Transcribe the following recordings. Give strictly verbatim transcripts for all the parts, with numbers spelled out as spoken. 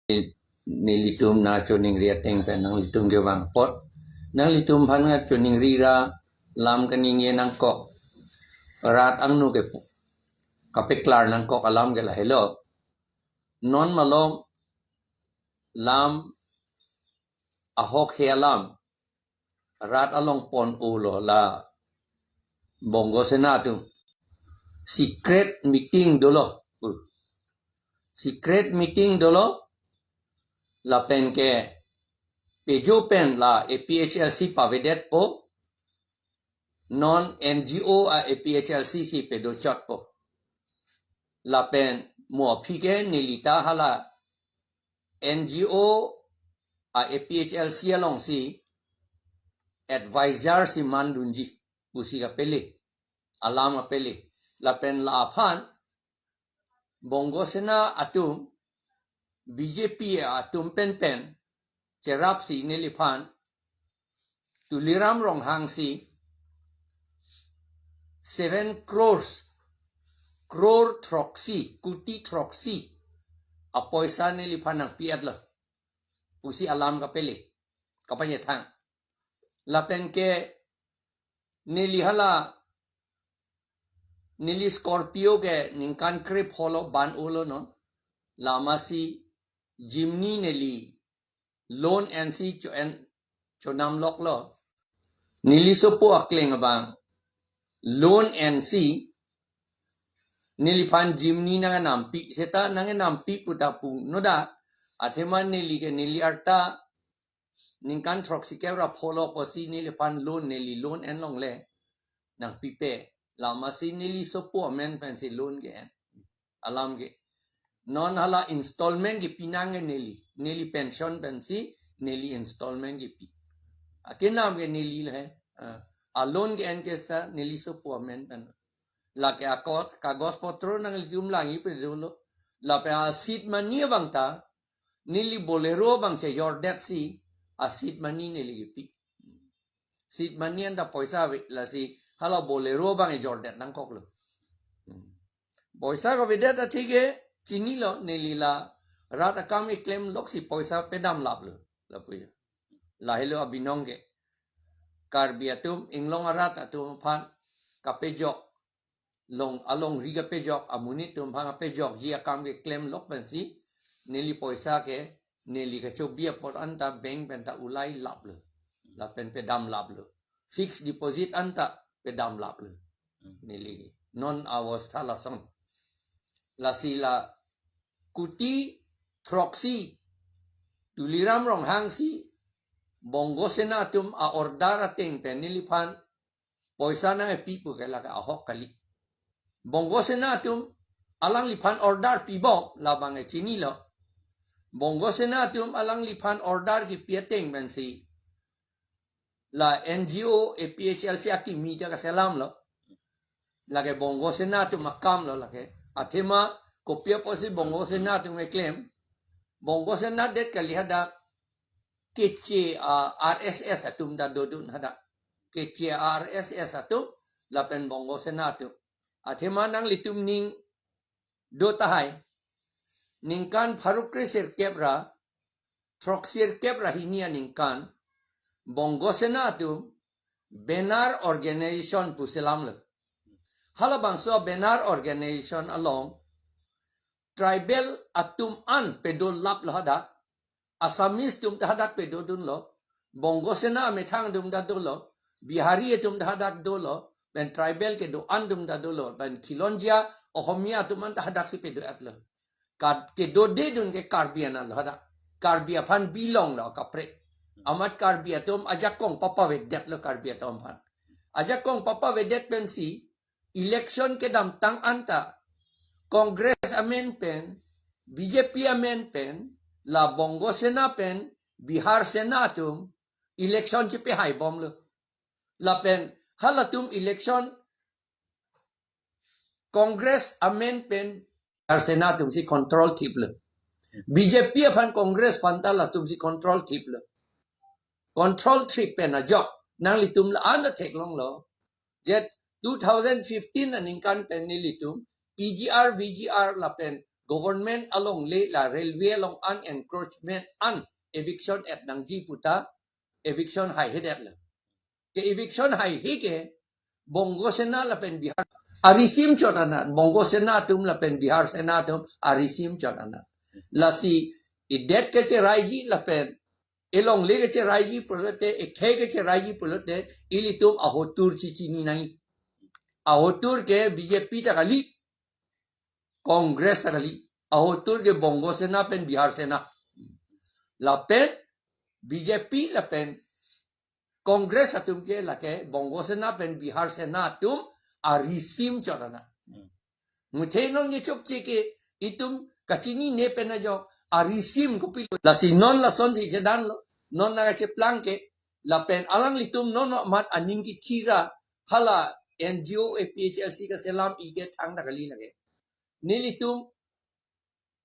nelitum nangchoningri ateng pen nanglitum kevang apot, nanglitum aphan nangchoningri ra lam kaningje nangkok, rat angno ke kapeklar nangkok alam ke lahelo. Non malom lam ahok he alam rat along pon-olo la Bongo Sena atum. Secret meeting dolo. Uh. Secret meeting dolo. Lapen ke pejo pen la A P H L C pavedetpo. Non N G O a A P H L C si pedochotpo. Lapen mo aphi ke neli ta hala N G O a A P H L C alongsi advisor si mandunji pusi kapele, alam kapele. Lapen la aphan Bongo Sena atum, B J P atum pen pen cherapsi neliphan Tuliram Ronghang si seven crores, crore throksi, kuti throksi apoisa neliphan nangpi-etlo pusi alam kapele, kapachethang. Lapen ke neli hala, neli Scorpio ke ningkan krepho lo ban-olo non. Lamasi Jimny neli loan ensi cho-en, chonam loklo. Neli sopo akleng abang loan ensi neliphan Jimny nangnampi, seta nangnampi pu ta pu noda. Athema neli ke neli arta ningkan throksi kep ra pho lo pusi neliphan loan, neli loan en longle nangpipe. Lamasi neli sopo amen pensi loan ke-en. Alam ke. Non hala installment kepi nangke neli. Neli pension pensi neli installment kepi. Akenam ke neli le. Ah, a loan ke-en ke sa neli sopo amen pen. Lake ako kagos potro nanglitum langji pe dolo. Lapen a seed money abang ta neli Bolero abang chejordetsi a seed money neli kepi. Seed money anta poisa ave, lasi hala Bolero abang ejordet nangkoklo. Poisa kavedet athe ke chinilo, neli la rat akam keklem loksi poisa pedam laplo. Lapu ya. Lahelo abinong ke. Karbi atum, inglong arat atum aphan kapejok, long alongri kapejok, amonit atum aphan kapejokji akam keklem lok pensi neli poisa ke neli kachobi apot anta bank pen ta ulai laplo. Lapen pedam laplo. Fixed deposit anta pedam laplo. Neli non abostha lason. Lasi la kuti throksi Tuliram Ronghang si Bongo Sena atum a order ateng pen neliphan poisa nangpi pu ke lake ahok kali. Bongo Sena atum alangliphan order pibom labang e chinilo. Bongo Sena atum alangliphan order kepi ateng pensi la N G O A P H L C akimi ta kaselamlo. Lake Bongo Sena atum akam lo lake. Athema kopi apotsi Bongo Sena atum keklem. Bongo Sena det kali hadak. Keche a R S S atum ta dodun hadak. Keche a R S S atum lapen Bongo Sena atum. Athema nanglitum ning do tahai. Ningkan pharo kre sirkep ra, throksi sirkep ra hini aningkan, Bongo Sena atum banner organization pusi lamlo. Halabangso banner organization along tribal atum an pedo laplo hadak, Assamese atum ta hadak pedodunlo, Bongo Sena amethang atum ta dolo, Bihari atum ta hadak dolo, pen tribal kedo-an atum ta dolo, pen khilonjia Ohomia atum an ta hadaksi pedo-etlo. Ka-, kedodedun ke Karbi an lo hadak. Karbi aphan bilong lo kaprek. Amat Karbi atum ajakong papavedetlo Karbi atum aphan. Ajakong papavedet pensi election kedamtang anta Congress amen pen, B J P amen pen, la Bongo Sena pen, Bihar Sena atum election chipehaibomlo. Lapen halatum election Congress amen pen Bihar Sena atumsi control thiplo. B J P aphan Congress aphan ta latumsi control thiplo. Control thip pen ajok nanglitum la-an ta theklonglo. Jet two thousand fifteen aningkan pen nelitum P G R, V G R lapen government alongle la railway along an encroachment an eviction et nangji puta eviction haihedet lo. Ke eviction haihe ke Bongo Sena lapen Bihar arisim chot anat, Bongo Sena atum lapen Bihar Sena atum arisim chot anat. Lasi idet kecheraiji lapen elongle kecheraiji pulote, ekhei kecheraiji pulote, ilitum ahotur chichini nangji. Ahotur ke B J P ta kali, Congress ta kali. Ahotur ke Bongo Sena pen Bihar Sena. Lapen B J P lapen Congress atum ke lake Bongo Sena pen Bihar Sena atum arisim chot anat. Hmm. Muthe non ke chokche ke itum kachinine pen ajo arisim kopilo. Lasi non lasonsi chedan lo. Non nangkacheplang ke lapen alanglitum non amat aning kithira hala N G O A P H L C kaselam ike thangta kali lake. Nelitum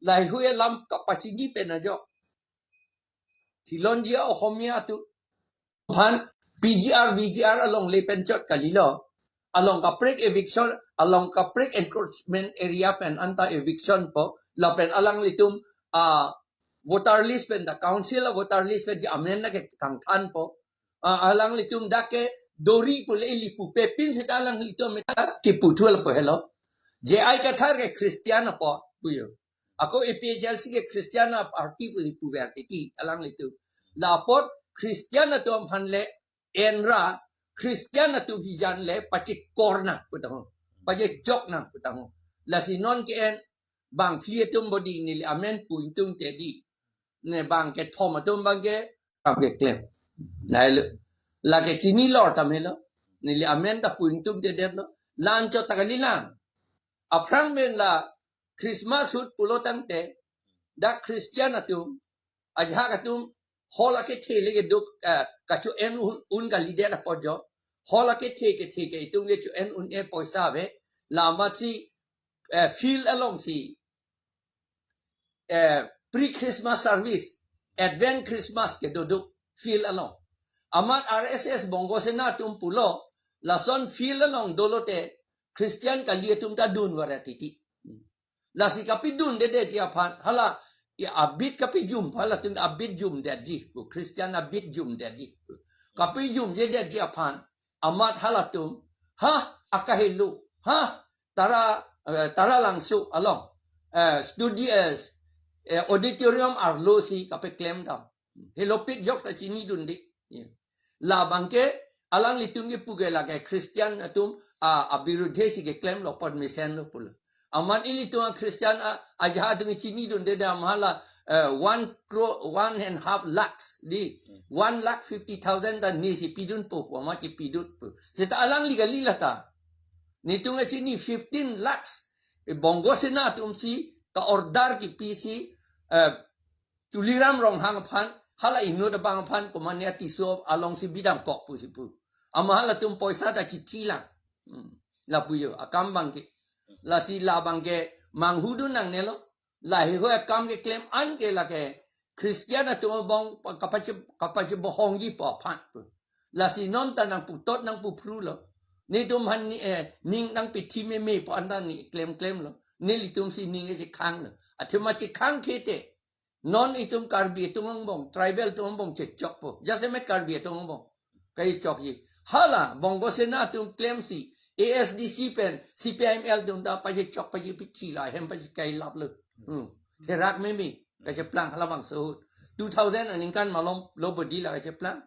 laheihui alam kapachini pen ajo. Thilonji Ohomia atum aphan P G R, V G R alongle pen chot kalilo. Along kaprek eviction, along kaprek encroachment area pen anta eviction po. Lapen alanglitum, ah, voter list pen ta, council a voter list pen ke amend ta ke kangthan po. Ah, alanglitum dak ke dori pule ili pupe pin seta alanglitum meta kiputhu lapu helo. J I Kathar ke Christian apot puyo. Ako A P H L C ke Christian a party pu puver titi alanglitum. La apot Christian atum aphan le enra Christian atum hijan le pachekorna putang ho. Pachechokna putang ho. Lasi non ke-en bangphli atum bodi neli amen pu ingtungte di. Ne bangkethom atum bangke kam keklem. Lahelo. Lake chinilor tame lo. Neli amen ta pu ingtungtedetlo. La-an chot ta kalilang. Aphrang pen la Christmas ahut pulo tangte dak Christian atum, ajahak atum, hall akethe le keduk, eh, kacho-en un, un kalidet apot jo. Hall akethe kethe ke itum kecho-en un-e poisa ave. La amatsi, eh, field alongsi, eh, pre-Christmas service, Advent Christmas kedoduk field along. Amat R S S Bongo Sena atum pulo, lason field along dolote Christian kali atum ta dunvara titi. Lasi kapidundedetji aphan, hala, ya abit kapijum, halatum abit jumdetji, Christian abit jumdetji. Kapijumjedetji aphan, amat halatum, ha, akahelo, ha, Tara, eh, Taralangso along, eh, studio, eh, eh, auditorium arlosi kapeklem dam. Helopik jok ta chinidunde. Ya. La bangke alanglitum kepu ke lake Christian atum a, abirudhe si keklemlo apot mesenlo pulo. Amat ilitum a Christian a, ajahak atum chinidunde dam hala, eh, one crore, one and half lakhs di, one lakh fifty thousand ta nesi pidunpo pu, amat kepidunpo. Seta alangli kali lata. Netum kachini fifteen lakhs, eh, Bongo Sena atumsi ka-order kipisi, eh, Tuliram Ronghang aphan, hala inut abang aphan, komane a-Tisso alongsi bidamkok pusi pu. Ama halatum poisa ta chichilang. Hmm. Lapu jo, akam bangke. Lasi la bangke, manghudun nangnelo. Laheihui akam keklem an ke lake Christian atum abang pa-, kapache, kapachebohongji pu aphan pu. Lasi non ta nangputot nangpuphrulo. Netum aphan ni, eh, ning nangpethi meme pu anta ne klemklemlo. Nelitumsi ning kechekhanglo. Athema chekhang khete. Non itum Karbi atum angbong, tribal atum angbong chechokpo. Jasemet Karbi atum angbong kachechokji. Hala, Bongo Sena atum klemsi, A S D C pen, C P I M L atum ta pachechok pachepichilo, ahem pachekailaplo. Hmm. Therak meme, kacheplang halabangso ahut. Two thousand aningkan malomlo bodi la kacheplang.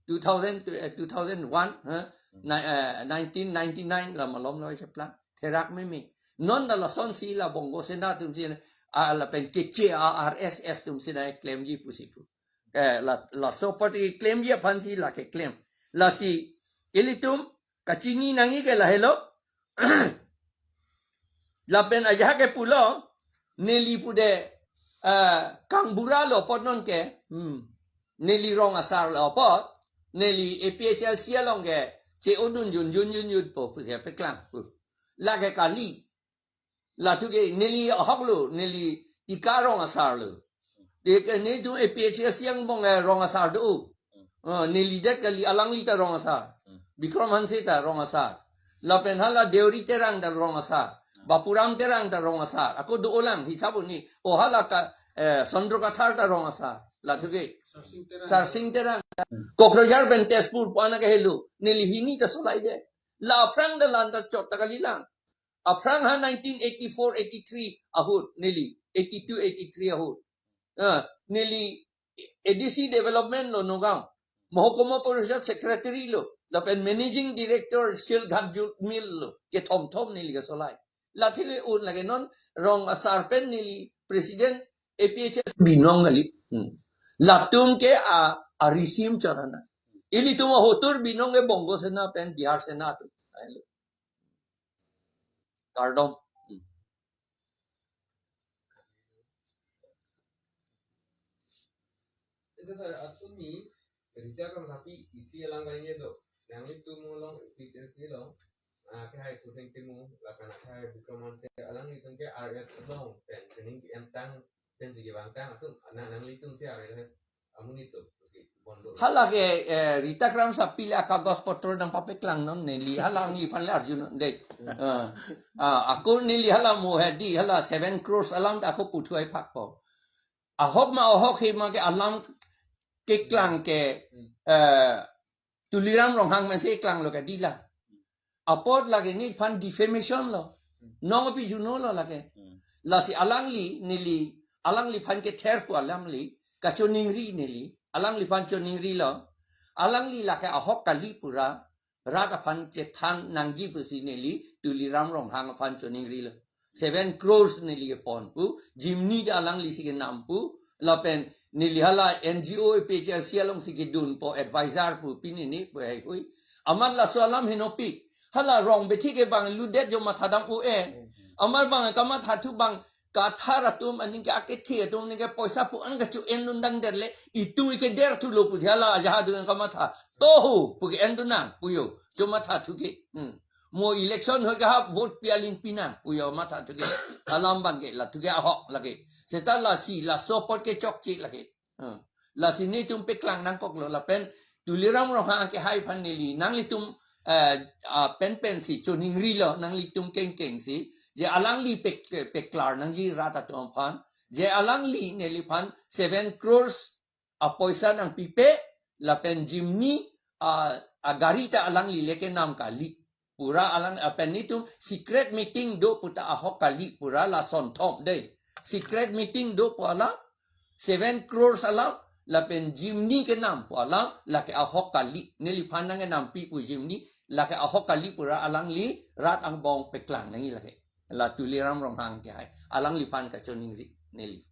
Two thousand, eh, two thousand one, ha? Ni-, eh, nineteen ninety-nine la malomlo kacheplang. Therak meme. Non ta lasonsi la Bongo Sena atumsi, ah, lapen keche a R S S atumsi nangklemji pusi pu. Eh, la, laso apot keklemji aphansi la keklem. Lasi ilitum kachini nangji ke lahelo. Lapen ajahak ke pulo, neli pude, eh, kangburalo apot non ke, hmm, neli rong asarlo apot, neli A P H L C along ke che-odun junjun junjun po pusi peklang. Lake kali. Lathu ke neli ahoklo, neli Tika rong asarlo. Deke netum A P H L C angbong, eh, rong asar do. Eh, neli det kali, alangli ta rong asar. Bikram Hanse ta rong asar. Lapen hala Deuri Terang ta rong asar. Papuram Terang ta rong asar. Ako do-olang hisap un-e. O hala ka, eh, Chandra Kathar ta rong asar. Lathuke. Sarsing Terang. Sarsing Terang. Kokrajhar pen Tezpur pu-an ke helo. Neli hini ta solai det. La aphrang ta lan ta chot ta kalilang. Aphrang ha nineteen eighty-four eighty-three ahut neli. Eighty-two eighty-three ahut. Ah, neli A D C development lo Nagaon. Mahakuma Parishad secretary lo. Lapen managing director Silghat Jute Mill lo. Kethom thom neli kesolai. Lathuke un lake non rong asar pen neli president A P H L C binong kali. Hmm. Latum ke a, a risim chot ana. Ilitum ahotur binong ke Bongo Sena pen Bihar Sena atum. Kardom. Hmm. Itu sir, atumi Rita Kramsapi isi alang kalinya do. Nanglitum along picture si long. Ah, kehai Kusing Timung, lapen kehai Bikram Hanse, alanglitum ke R S along pen training ke-entang pen si kevangtang atum, nang, nanglitum si R S amonit atum si bondor. Hala ke, eh, Rita Kramsapi le akagos potro nangpapeklang non neli, hala nangliphan le arjunon dei. Hmm. Ah, ah, ako neli hala mo hedi, hala seven crores alam ta ako puthuai phakpo. Ahok ma ahok he ma ke alam keklang ke, Hmm. eh, Tuliram Ronghang pensi keklang lo ke dei la. Apot lake neliphan defamation lo. Hmm. Nong api juno lo lake. Hmm. Lasi alangli neli, alangliphan kether pu alamli, kachoningri neli, alangliphan choningri lo. Alangli lake ahok kali pura, rat aphan chethan nangji pusi neli Tuliram Ronghang aphan choningri lo. Seven crores neli kepon pu, Jimny ta alangli si kenam pu, lapen neli hala N G O A P H L C along si kedun po advisor pu pini ni pu hei hui. Amat laso alam henopik. Hala rong bethi ke bang ludet jo matha dam u e. Amat bang kamatha thu bang Kathar atum aning ke akethe atum aning ke poisa pu-an kacho-en dun dang der le, itum ke der thulo pu jala aja adu yang kamatha. Tohu pu ke-en dun nang, puyo. Cho matha thuke. Hmm. Mo election ho ke ha vote pi aling pinang, puyo matha thuke. Alam bang ke, lathuke ahok lake. Seta lasi, laso apot ke chokche lake. Hmm. Lasi netum peklang nangkok lo lapen Tuliram Ronghang kehai aphan neli nanglitum, eh, ah, pen pen si choningri lo nanglitum kengkeng si je alangli pek, peklar nangji rat atum aphan je alangli neliphan seven crores apoisa nangpipe lapen Jimny, ah, agari ta alangli le kenam kali. Pura alang, ah, pen netum secret meeting do pu ta ahok kali pura lason thom dei. Secret meeting do pu alam seven crores alam lapen Jimny kenam pu alam lake ahok kali. Neliphan nang kenampi pu Jimny lake ahok kali pura alangli rat angbong peklang nangji lake. La Tuliram Ronghang kehai. Alangliphan kachoningri neli.